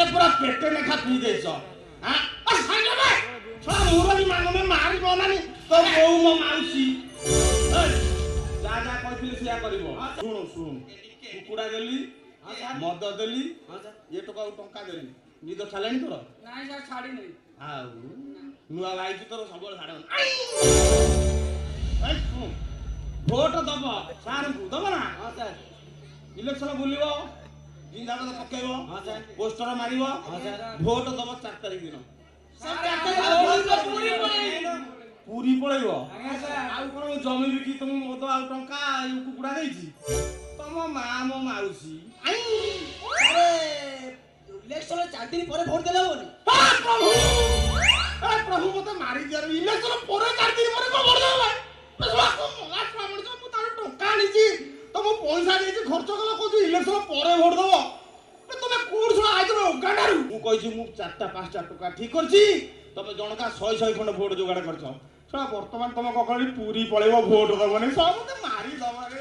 ତାହେଲେ ପୁରା ପେଟେ ଲେଖା ପିଇ ଦେଇଛ। ମୁରବି ମାନୁନି, ମାରିବ ନାନି ତୋ ବୋଉ ମୋ ମାଉସୀ। ଯାହା ଯାହା କହିଥିଲି ସେଇଆ କରିବ। ଶୁଣୁ ଶୁଣୁ, କୁକୁଡ଼ା ଦେଲି, ମଦ ଦେଲି, ଇଏ ଟୋକାକୁ ଟଙ୍କା ଦେଲି। ନିଦ ଛାଡ଼ିଲାଣି ତୋର? ନାଇଁ ସାର୍, ଛାଡ଼ିନି। ଆଉ ନୂଆ ବାଇଛି ତୋର ସବୁବେଳେ ଛାଡ଼ିବ। ଶୁଣୁ, ଭୋଟ ଦବ ସାରଙ୍କୁ, ଦବ ନା? ହଁ ସାର୍। ଇଲେକ୍ସନ ବୁଲିବ, ଜିନ୍ଦାବାଦ ପକେଇବ, ପୋଷ୍ଟର ମାରିବ, ଭୋଟ ଦବ 4 ତାରିଖ ଦିନ। ପୁରୀ ପଳେଇବ। ଆଉ କଣ ଜମି ବିକି ତମ ମଦ ଆଉ ଟଙ୍କା କୁକୁଡ଼ା ଦେଇଛି? ତମ ମା ମୋ ମାଉସୀ। ଇଲେକ୍ସନ 4 ଦିନ ପରେ ଭୋଟ ଦେଲେ ହବନି? ପ୍ରଭୁ ପ୍ରଭୁ, ମତେ ମାରି ଦିଅ। ଇଲେକ୍ସନ ପରେ 4 ଦିନ ପରେ କଣ ଭୋଟ ଦେବ? ମୁଁ ତାର ଟଙ୍କା ଆଣିଛି, ତମ ପଇସା ଦେଇଛି, ଖର୍ଚ୍ଚ କଲ, କହୁଛୁ ଇଲେକ୍ସନ ପରେ ଭୋଟ ଦବ। ତମେ କୋଉଠି ଶୁଣ ଆଇଛ? ଉଗାଣ୍ଡାରୁ? ମୁଁ କହିଛି, ମୁଁ 4ଟା 5ଟା ଟଙ୍କା ଠିକ କରିଛି, ତମେ ଜଣକା 100 100 ଖଣ୍ଡ ଭୋଟ ଯୋଗାଡ଼ କରିଛ। ଶୁଣ, ବର୍ତ୍ତମାନ ତମ କଣ ପୁରୀ ପଳେଇବ, ଭୋଟ ଦବନି, ସବୁ ମତେ ମାରିଦବ ରେ।